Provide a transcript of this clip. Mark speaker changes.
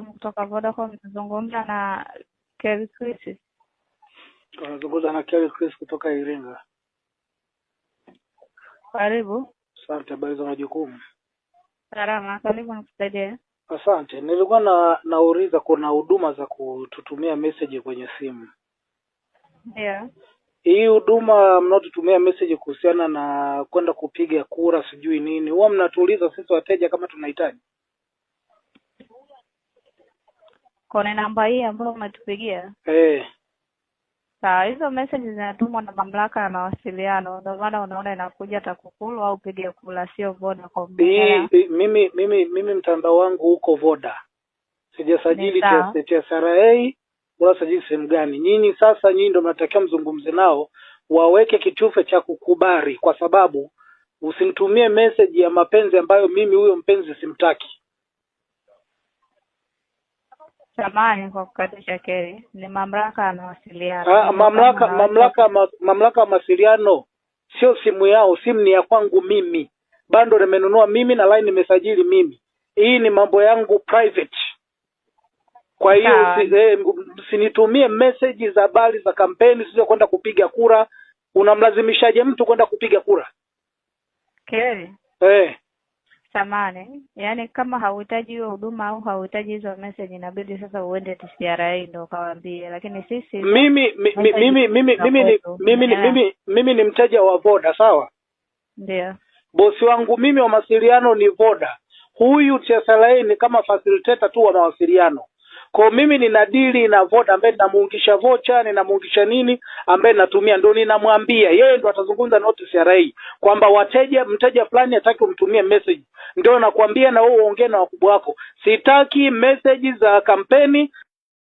Speaker 1: Kutoka Vodacom, nazungumza na Kelly Chris.
Speaker 2: Unazungumza na Kelly Chris kutoka Iringa.
Speaker 1: Karibu.
Speaker 2: Asante, habari za majukumu?
Speaker 1: Salama, karibu nikusaidie.
Speaker 2: Asante. Nilikuwa na nauliza kuna huduma za kututumia message kwenye simu.
Speaker 1: Ndio.
Speaker 2: Hii huduma mnaotutumia message kuhusiana na kwenda kupiga kura sijui nini, huwa mnatuuliza sisi wateja kama tunahitaji?
Speaker 1: Kwenye namba hii ambayo umetupigia?
Speaker 2: Eh.
Speaker 1: Sawa, hizo message zinatumwa na mamlaka ya mawasiliano, ndio maana unaona inakuja TAKUKURU au piga kura, sio Vodacom.
Speaker 2: Hii mimi mtandao wangu uko Voda. Sijasajili TCRA wala sajili sehemu gani. Nyinyi sasa, nyinyi ndio mnatakiwa mzungumze nao waweke kitufe cha kukubali, kwa sababu usinitumie message ya mapenzi ambayo mimi huyo mpenzi simtaki.
Speaker 1: Samahani kwa kukatisha Keri, ni mamlaka ya mawasiliano.
Speaker 2: Mamlaka ya mawasiliano sio simu yao, simu ni ya kwangu mimi. Bando nimenunua mimi na line nimesajili mimi. Hii ni mambo yangu private. Kwa hiyo usinitumie message za habari za kampeni, sio kwenda kupiga kura. Unamlazimishaje mtu kwenda kupiga kura?
Speaker 1: Keri. Samahani, yaani kama hauhitaji hiyo huduma au hauhitaji hizo message, inabidi sasa uende TCRA ndio kawaambie. Lakini sisi
Speaker 2: mimi ni mteja wa Voda, sawa?
Speaker 1: Ndio.
Speaker 2: Bosi wangu mimi wa mawasiliano ni Voda. Huyu TCRA ni kama facilitator tu wa mawasiliano. Kwa mimi nina deal na Voda ambaye ninamuungisha vocha, ninamuungisha nini ambaye natumia, ndio ninamwambia yeye ndo atazungumza na TCRA kwamba mteja fulani hataki umtumie message. Ndio nakwambia na wewe uongee na wakubwa wako. Sitaki message za kampeni.